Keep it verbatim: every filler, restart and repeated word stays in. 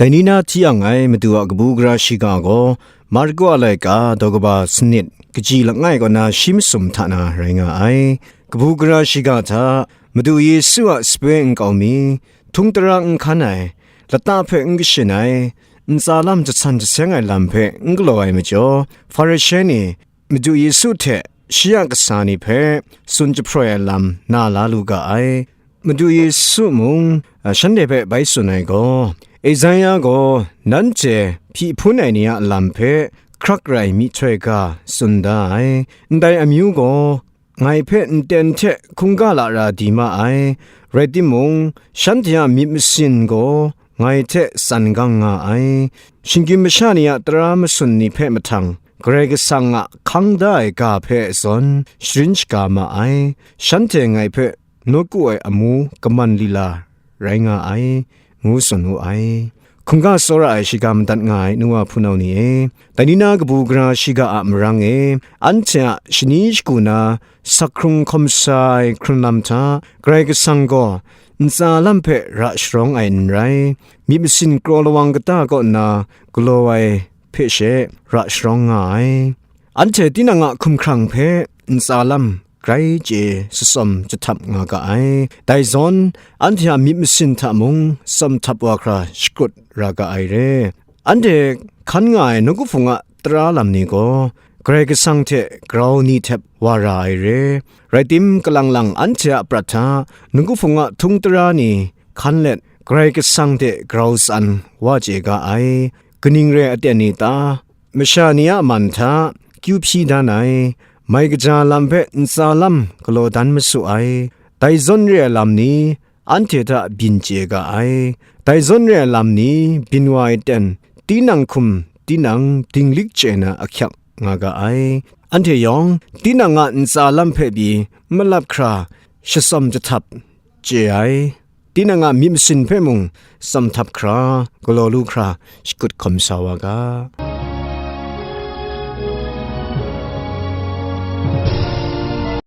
Dai ni na hti yang ai Madu a kabu gara shiga gaw, Marku a laika daw kaba sanit, kaji langai kaw na shi masum hta na rai nga ai. Kabu gara shiga hta, Madu Yesu a sape nkau mi, htung tara n hkan ai, lata hpe n kashin ai, ntsa lam jahsan jaseng ai lam hpe n galaw ai majaw, Hparishe ni, Madu Yesu hte shi a kasa ni hpe tsun jahproi ai lam na la lu ga ai. Madu Yesu mung, a, shanhte hpe bai tsun ai gaw, Esaia gaw nanhte hpyi hpun ai ni a lam hpe hkrak rai myihtoi ga tsun da ai. Ndai amyu gaw, ngai hpe nten hte hkungga lara di ma ai, rai timung, shanhte a myit masin gaw ngai hte tsan gang nga ai. Shinggyim masha ni a tara masun ni hpe mahtang, Karai Kasang a hkang da ai ga hpe zawn sharin shaga ma ai, shanhte ngai hpe nawku ai amu kaman lila rai nga ai, ngu tsun wu ai. Hkungga tsawra ai shiga madat nga ai nu wa hpunau ni e, dai ni na kabu gara shiga a marang e, anhte a shani shagu na sak hkrung hkawm sa ai hkrun lam hta, Karai Kasang gaw ntsa lam hpe ra sharawng ai n rai, myit masin kraw lawang kata kaw nna galaw ai hpe she ra sharawng nga ai. Anhte tinang a hkumhkrang hpe ntsa lam grai chye shatsawm jahtap nga ga ai. Dai zawn, anhte a myit masin hta mung tsawm htap wa hkra shakut ra ga ai re. Anhte hkan nga ai nawku hpung a tara lam ni gaw, Karai Kasang hte grau ni htep wa ra ai re. Rai tim, kalang lang anhte a prat hta, nawku hpung a htung tara ni hkan let, Karai Kasang hte grau tsan wa chye ga ai. Kaning re aten ni ta? Masha ni a man hta kyu hpyi dan ai, mai kaja lam hpe ntsa lam galaw dan masu ai. Dai zawn re ai lam ni anhte hta byin chye ga ai. Dai zawn re ai lam ni byin wa ai ten, tinang hkum tinang dinglik chye na ahkyak nga ga ai. Anhte yawng, tinang a ntsa lam hpe pyi malap hkra shatsawm jahtap chye ai. Tinang a myit masin hpe mung tsawm htap hkra, galaw lu hkra, shakut hkawm sa wa ga.